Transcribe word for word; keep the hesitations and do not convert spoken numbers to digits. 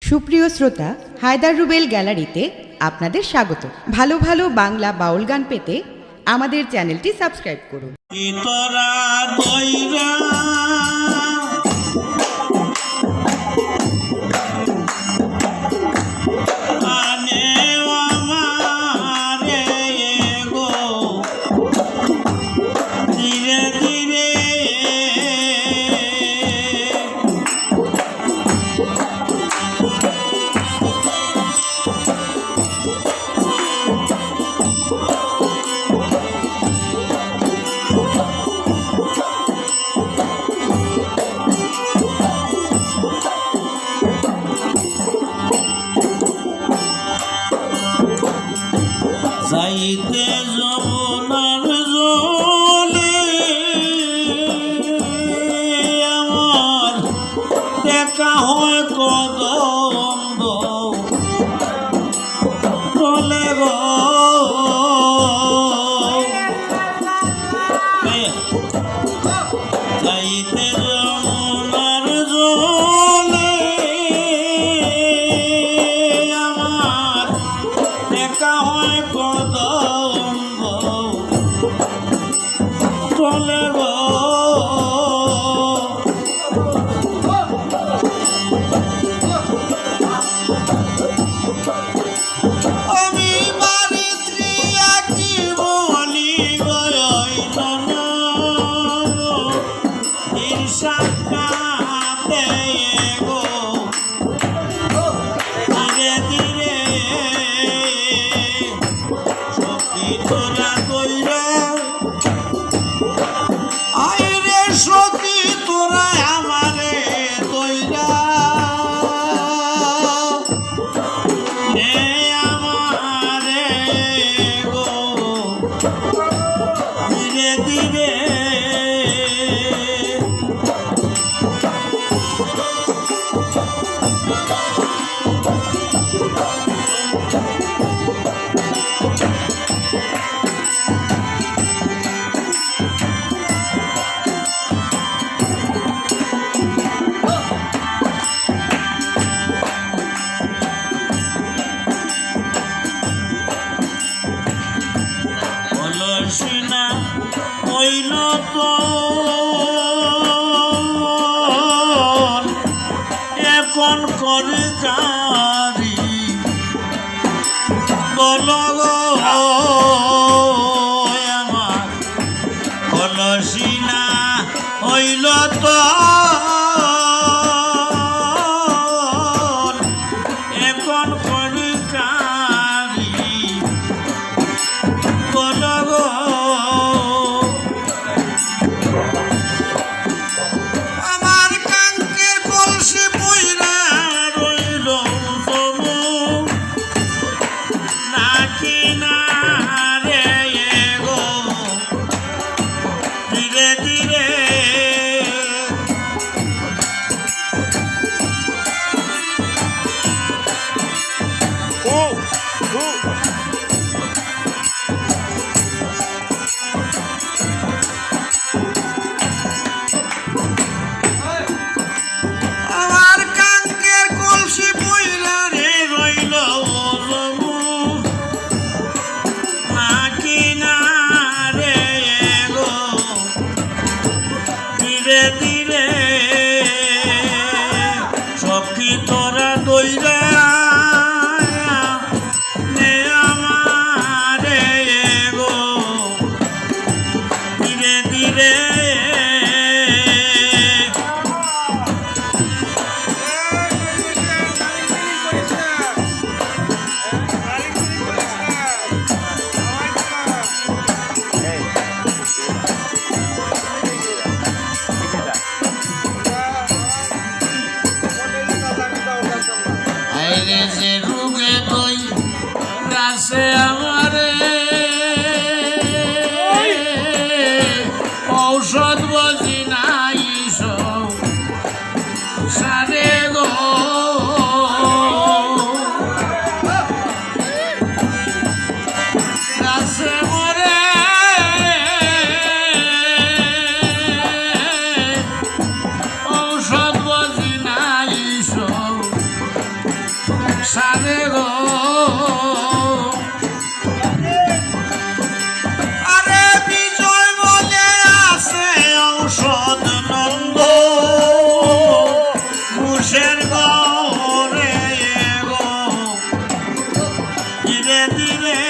সুপ্রিয় শ্রোতা, হায়দার রুবেল গ্যালারিতে আপনাদের স্বাগত। ভালো ভালো বাংলা বাউল গান পেতে আমাদের চ্যানেলটি সাবস্ক্রাইব করুন। কি তোরা দইরা আনে আমারে গো, ধীরে ধীরে। যাইতে যমুনার জলে আমার দেখা হয় কদম তলে গো। যাইতে যমুনার জলে আমার দেখা হয় কদম তলে গো। আমি বাড়িত গিয়া কি বলি গো, ওই ননদ, ঈর্ষার কাঁদে গো। ধীরে ধীরে সখী তোরা কইরা, আয় রে সখী তোরা আমারে কইরা, নে আমারে গো। ধীরে ধীরে। অলসি না অইল তো এখন করি কারি বলো গো আমার। অলসি না অইল তো এখন করি কারি বলো গো। আমার কাঙ্ক্ষের কলসি পইরা রইল তবু না কিনারে গো। ধীরে ধীরে। ও, ও। আমার কাঙ্ক্ষের কলসি পইরা রে রইল ও জমু। না কিনারে গো। ধীরে ধীরে সখী তোরা দইরা নে আমারে গো। ধীরে ধীরে। আইরে যে রোগে দই রাসে আমারে, ঔষধ বুঝি নাই সব সারে গো। রাসে মরে ঔষধ বুঝি নাই সব সারে গো, আরে বিজয় বলে আছে ঔষধ নন্দ, ঘুষের ঘরে গো, ধীরে ধীরে।